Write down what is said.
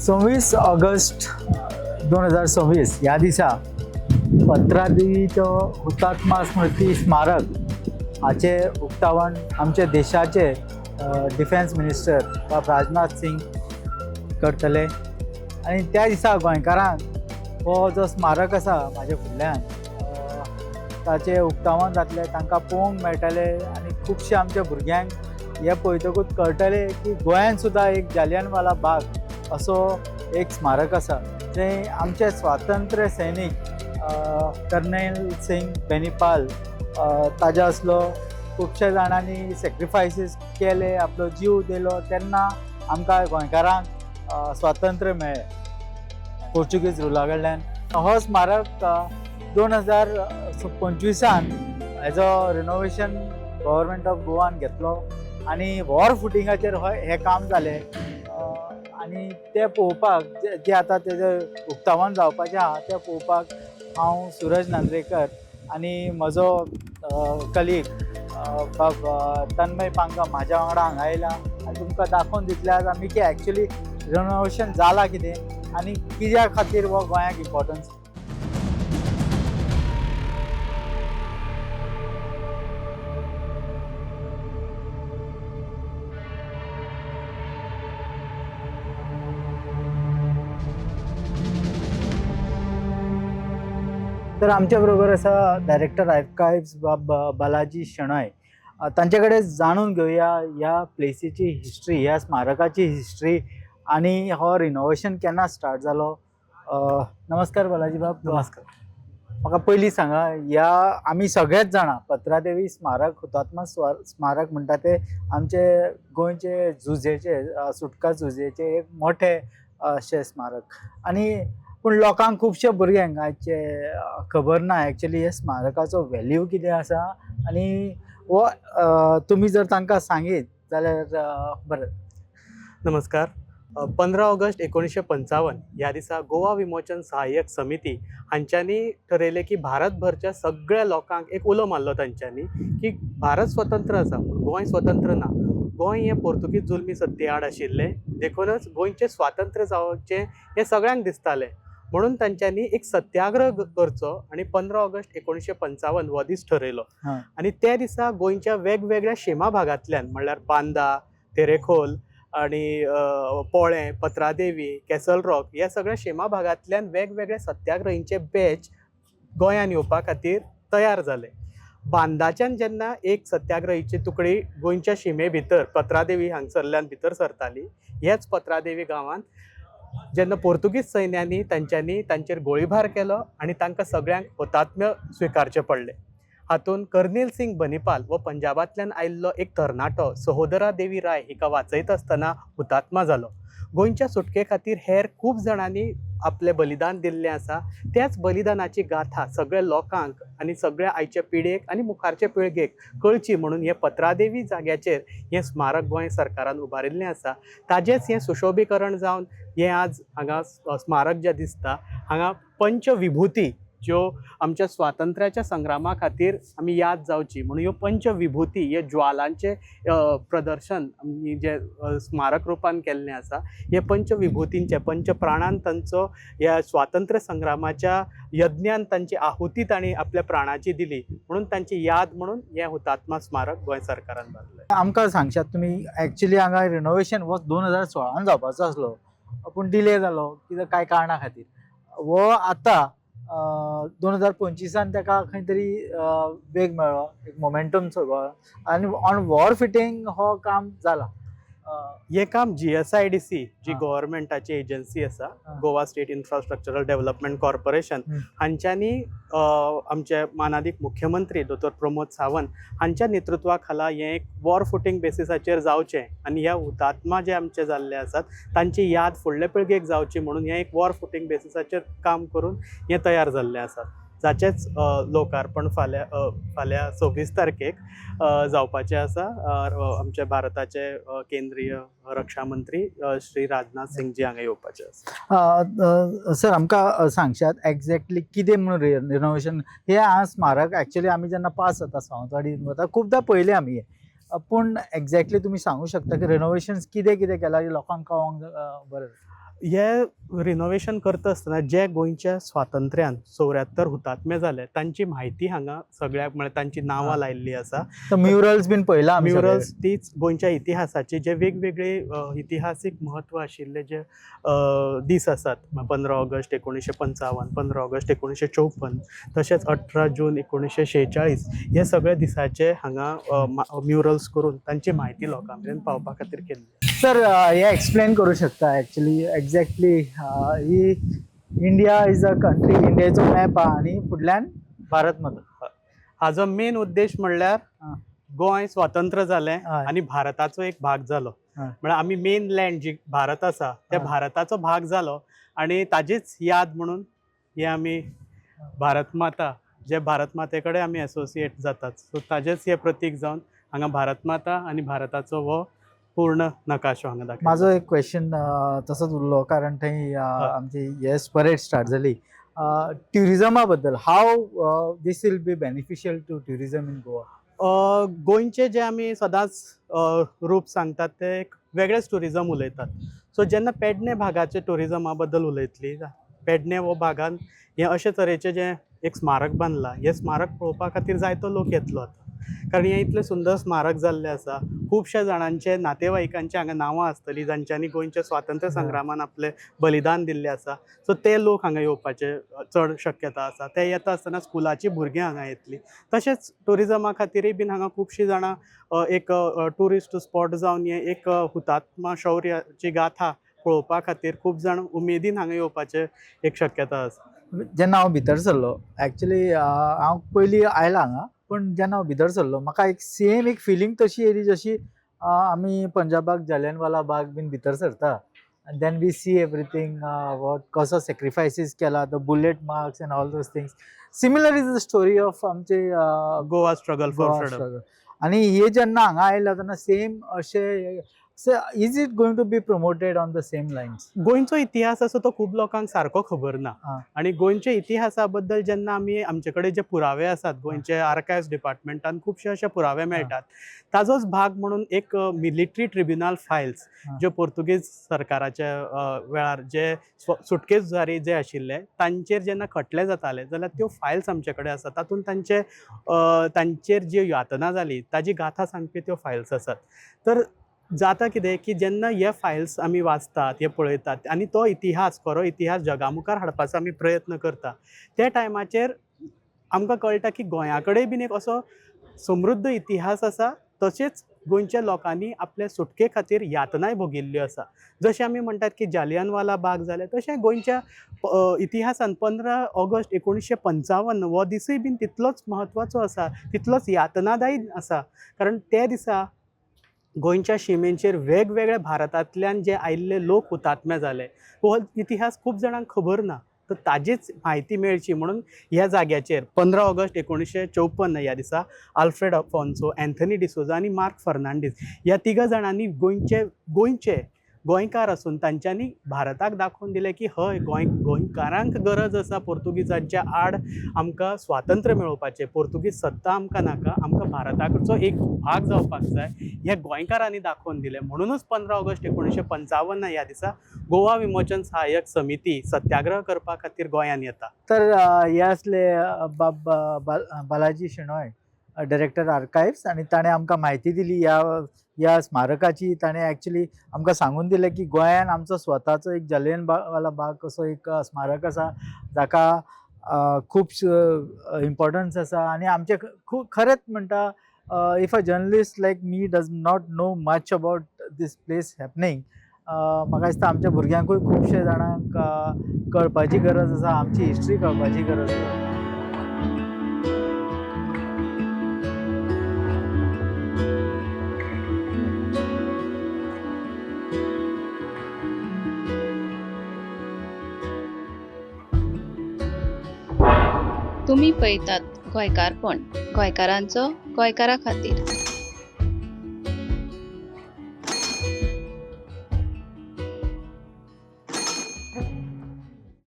26 August 2026 ह्या दिसा पत्रादेवीचो हुतात्मा स्मृती स्मारक हाचें उक्तावण आमच्या देशाचे डिफेन्स मिनिस्टर बाब राजनाथ सिंग करतले आनी त्या दिसा गोंयकारांक हो जो स्मारक आसा म्हाज्या फुडल्यान ताचें उक्तावण जातलें, तांकां पळोवंक मेळटलें आनी खुबशे आमच्या भुरग्यांक हें पळयतकूच कळटलें की गोंयांत सुद्दां एक जालियनवाला बाग असो एक स्मारक आसा जंय आमचे स्वातंत्र्य सैनीक कर्नेल सिंग बेनीपाल ताज्या असलो खुबशे जाणांनी सेक्रिफायसीस केले, आपलो जीव दिलो तेन्ना आमकां गोंयकारांक स्वातंत्र्य मेळ्ळें पोर्चुगीज रुला कडल्यान. हो स्मारक 2025 हेजो रिनोवेशन गव्हर्मेंट ऑफ गोवान घेतलो आनी वॉर फुटिंगाचेर हें काम जालें आनी तें पळोवपाक जें आतां तेजें उक्तावण जावपाचें आहा तें पळोवपाक हांव सुरज नांद्रेकर आनी म्हजो कलीग बाब तन्मय पांगा म्हाज्या वांगडा हांगा आयला आनी तुमकां दाखोवन दितले आज आमी की एक्चुली रिनोवेशन जालां कितें आनी कित्या खातीर हो गोंयाक इम्पोर्टन्स. तर आमच्या बरोबर आसा डायरेक्टर आर्कायव्स बाब बालाजी शणॉय. तांचे कडेन जाणून घेवया ह्या प्लेसीची हिस्ट्री, ह्या स्मारकाची हिस्ट्री आनी हो रिनोवेशन केन्ना स्टार्ट जालो. नमस्कार बालाजी बाब. नमस्कार. म्हाका पयलीं सांगा, ह्या आमी सगळेच जाणा पत्रादेवी स्मारक हुतात्मा स्मारक म्हणटा ते आमचे गोंयचे झुजेचे सुटका झुजेचे एक मोठे अशें स्मारक आनी पूण लोकांक खुबशे भुरग्यांक आयचे खबर ना एक्चुली हे स्मारकाचो व्हॅल्यू कितें आसा आनी हो तुमी जर तांकां सांगीत जाल्यार बरें. नमस्कार. 15 ऑगस्ट 1955 ह्या दिसा गोवा विमोचन सहाय्यक समिती हांच्यांनी ठरयलें की भारतभरच्या सगळ्या लोकांक एक उलो मारलो तांच्यांनी की भारत स्वतंत्र आसा पूण गोंय स्वतंत्र ना. गोंय हें पोर्तुगीज जुलमी सत्ते आड आशिल्लें, देखूनच गोंयचें स्वातंत्र्य जावचें हें सगळ्यांक दिसतालें, म्हणून तांच्यांनी एक सत्याग्रह करचो आनी 15 ऑगस्ट 1955 हो दीस ठरयलो. आनी त्या दिसा गोंयच्या वेगवेगळ्या शिमा भागांतल्यान म्हणल्यार बांदा, तेरेखोल आनी पोळें, पत्रादेवी, कॅसल रॉक ह्या सगळ्या शिमा भागांतल्यान वेगवेगळे सत्याग्रहींचे बॅच गोंयांत येवपा खातीर तयार जाले. बांदाच्यान जेन्ना एक सत्याग्रहीची तुकडी गोंयच्या शिमे भितर पत्रादेवी हांगसरल्यान भितर सरताली, ह्याच पत्रादेवी गांवांत जेन्ना पोर्तुगीज सैन्यांनी तांच्यांनी तांचेर गोळीबार केलो आनी तांकां सगळ्यांक हुतात्म्य स्विकारचें पडलें. हातूंत कर्नेल सिंग बनीपाल हो पंजाबांतल्यान आयिल्लो एक तरणाटो सहोदरा देवी राय हिका वाचयता आसतना हुतात्मा जालो. गोंयच्या सुटके खातीर हेर खूब जाणांनी आपलें बलिदान दिल्लें आसा. त्याच बलिदानाची गाथा सगळ्या लोकांक आनी सगळ्या आयच्या पिळगेक आनी मुखारचे पिळगेक कळची म्हणून हें पत्रादेवी जाग्याचेर हें स्मारक गोंय सरकारान उबारिल्लें आसा. ताजेंच हें सुशोभीकरण जावन हें आज हांगा स्मारक जें दिसता, हांगा पंचविभुती ज्यो आमच्या स्वातंत्र्याच्या संग्रामा खातीर आमी याद जावची म्हणून ह्यो पंचविभुती हे ज्वालांचें प्रदर्शन आमी जें स्मारक रुपान केल्लें आसा, हे पंचविभुतींचें पंचप्राणान तांचो ह्या स्वातंत्र्य संग्रामाच्या यज्ञान तांची आहुती तांणी आपल्या प्राणाची दिली म्हणून तांची याद म्हणून हें हुतात्मा स्मारक गोंय सरकारान बांदलें. आमकां सांगशात तुमी एक्चुली हांगा रिनोवेशन हो 2016 जावपाचो आसलो पूण डिले जालो कितें कांय कारणा खातीर. हो आतां 2025 ताका खंय तरी वेग मेळ्ळो, एक मोमेंटम सगळो आनी ऑन वॉर फिटींग हो काम जाला. हें काम GSIDC जी गव्हर्मेंटाची एजन्सी आसा, Goa state infrastructural development corporation हांच्यांनी आमचे मानादीक मुख्यमंत्री दोतोर प्रमोद सावंत हांच्या नेतृत्वा खाला हें एक वॉर फुटींग बेसिसाचेर जावचें आनी ह्या हुतात्मा जे आमचे जाल्ले आसात तांची याद फुडले पिळगेक जावची म्हणून हें एक वॉर फुटींग बेसिसाचेर काम करून हें तयार जाल्लें आसा. जाचेंच लोकार्पण फाल्यां 26 तारखेक जावपाचें आसा. आमचे भारताचे केंद्रीय रक्षा मंत्री श्री राजनाथ सिंगजी हांगा येवपाचे आसा. सर आमकां सांगशात एक्झॅक्टली कितें म्हणून रिनोवेशन हें हा स्मारक? एक्चुली आमी जेन्ना पास जाता सावंतवाडी वता खुबदां पळयलें आमी हें, पूण एक्झॅक्टली तुमी सांगू शकता की रिनोवेशन कितें कितें केलां लोकांक कळोंक बरें. हे रिनोवेशन करता आसतना जे गोंयच्या स्वातंत्र्यान 74 हुतात्मे जाले तांची म्हायती हांगा सगळ्याक, म्हळ्यार तांची नांवां लायिल्ली आसा. म्युरल्स बीन पळयला आमी सगळे. म्युरल्स तीच गोंयच्या इतिहासाचे जे वेगवेगळे इतिहासीक म्हत्व आशिल्ले जे दीस आसात, 15 ऑगस्ट 1955, 15 ऑगस्ट 1954, तशेंच 18 जून 1946, हे सगळे दिसाचे हांगा म्युरल्स करून तांची म्हायती लोकां मेरेन पावपा खातीर केल्ली. सर, हे एक्सप्लेन करूं शकता actually exactly he India is a country, इंडियाचो मॅप आहा आनी फुडल्यान भारत माता. हाजो मेन उद्देश म्हणल्यार गोंय स्वतंत्र जालें आनी भारताचो एक भाग जालो, म्हळ्यार आमी मेन लँड जी भारत आसा त्या भारताचो भाग जालो आनी ताजीच याद म्हणून हे आमी भारत माता, जे भारत माते कडेन आमी एसोसिएट जातात, सो ताजेच हे प्रतीक जावन हांगा भारत माता आनी भारताचो हो पूर्ण नकाशो हांगा दाखयला. म्हाजो एक क्वेश्चन तसोच उरलो, कारण थंय आमची येस परेड स्टार्ट जाली ट्युरिजमा बद्दल, how this will be beneficial to tourism in Goa? गोंयचें जें आमी सदांच रूप सांगतात तें एक वेगळेंच ट्युरिजम उलयतात. सो जेन्ना पेडणे भागाचे ट्युरिजमा बद्दल उलयतली, पेडणे हो भागान हें अशे तरेचें जें एक स्मारक बांदलां, हें स्मारक पळोवपा खातीर जायतो लोक येतलो आतां, कारण हें इतलें सुंदर स्मारक जाल्लें आसा. खुबश्या जाणांचे नातेवाईकांचे हांगा नांवां आसतलीं जांच्यांनी गोंयच्या स्वातंत्र्य संग्रामान आपलें बलिदान दिल्लें आसा. सो ते लोक हांगा येवपाचे चड शक्यता आसा. ते येता आसतना स्कुलाचीं भुरगीं हांगा येतलीं. तशेंच ट्युरिजमा खातीरय बीन हांगा खुबशीं जाणां एक ट्युरिस्ट स्पॉट जावन हें एक हुतात्मा शौर्याची गाथा पळोवपा खातीर खूब जाण उमेदीन हांगा येवपाचे एक शक्यता आसा. जेन्ना हांव भितर सरलो, एक्चुली हांव पयलीं आयला हांगा, पूण जेन्ना हांव भितर सरलो म्हाका एक सेम एक फिलींग तशी येयली जशी आमी पंजाबाक जलियनवाला बाग बीन भितर सरता and then we see everything, what कसो सेक्रिफायसीस केला, the bullet marks and all those things. Similar is the story of आमचे Goa struggle for Goa freedom. struggle. आनी हे जेन्ना हांगा आयला तेन्ना सेम अशें, is it going to be promoted on the same lines? गोंयचो इतिहास आसा तो खूब लोकांक सारको खबर ना आनी गोंयच्या इतिहासा बद्दल जेन्ना आमी आमचे कडेन जे पुरावे आसात, गोंयचे आर्कायव्स डिपार्टमेंटान खुबशे अशे पुरावे मेळटात, ताजोच भाग म्हणून एक मिलिटरी ट्रिब्युनल फायल्स ज्यो पोर्तुगीज सरकाराच्या वेळार जे सुटके झुजारी जे आशिल्ले तांचेर जेन्ना खटले जाताले जाल्यार त्यो फायल्स आमचे कडेन आसात. तातूंत तांचे तांचेर ज्यो यातना जाली ताजी गाथा सांगपी त्यो फायल्स आसात. तर जाता कितें की जेन्ना हे फायल्स आमी वाचतात, हे पळयतात आनी तो इतिहास, खरो इतिहास जगा मुखार हाडपाचो आमी प्रयत्न करता, त्या टायमाचेर आमकां कळटा की गोंया कडेन बीन एक असो समृद्ध इतिहास आसा. तशेंच गोंयच्या लोकांनी आपले सुटके खातीर यातनाय भोगिल्ल्यो आसा. जशें आमी म्हणटात की जालियनवाला बाग जालें, तशें गोंयच्या इतिहासान 15 ऑगस्ट 1955 हो दिसूय बीन तितलोच म्हत्वाचो आसा, तितलोच यातनादायी आसा, कारण त्या दिसा गोंयच्या शिमेंचेर वेगवेगळ्या भारतांतल्यान जे आयिल्ले लोक हुतात्मे जाले. हो इतिहास खूब जाणांक खबर ना, तर ताजीच म्हायती मेळची म्हणून ह्या जाग्याचेर 15 ऑगस्ट 1954 ह्या दिसा आल्फ्रेड अफॉन्सो, अँथनी डिसोजा आनी मार्क फर्नांडीस ह्या तिगा जाणांनी गोंयचे गोंयचे गोंयकार आसून तांच्यांनी भारताक दाखोवन दिलें की हय, गोंयकारांक गरज आसा पोर्तुगीजांच्या आड आमकां स्वातंत्र्य मेळोवपाचें, पोर्तुगीज सत्ता आमकां नाका, आमकां भारताचो एक भाग जावपाक जाय, हें गोंयकारांनी दाखोवन दिलें. म्हणुनूच 15 ऑगस्ट 1955 ह्या दिसा गोवा विमोचन सहाय्यक समिती सत्याग्रह करपा खातीर गोंयांत येता. तर हे आसले बाब बालाजी शेणॉय, डायरेक्टर आर्कायव्स, आनी ताणें आमकां म्हायती दिली ह्या ह्या स्मारकाची. ताणें एक्चुली आमकां सांगून दिलें की गोंयान आमचो स्वताचो एक जलियनवाला बाग कसो एक स्मारक आसा जाका खूब इम्पॉर्टन्स आसा. आनी आमचें खूब खरेंच म्हणटा, if a journalist like me does not know much about this place happening, म्हाका दिसता आमच्या भुरग्यांकूय खुबशे जाणांक कळपाची गरज आसा, आमची हिस्ट्री कळपाची गरज आसा. तुमी पळयतात गोंयकारपण, गोंयकारांचो गोंयकारा खातीर.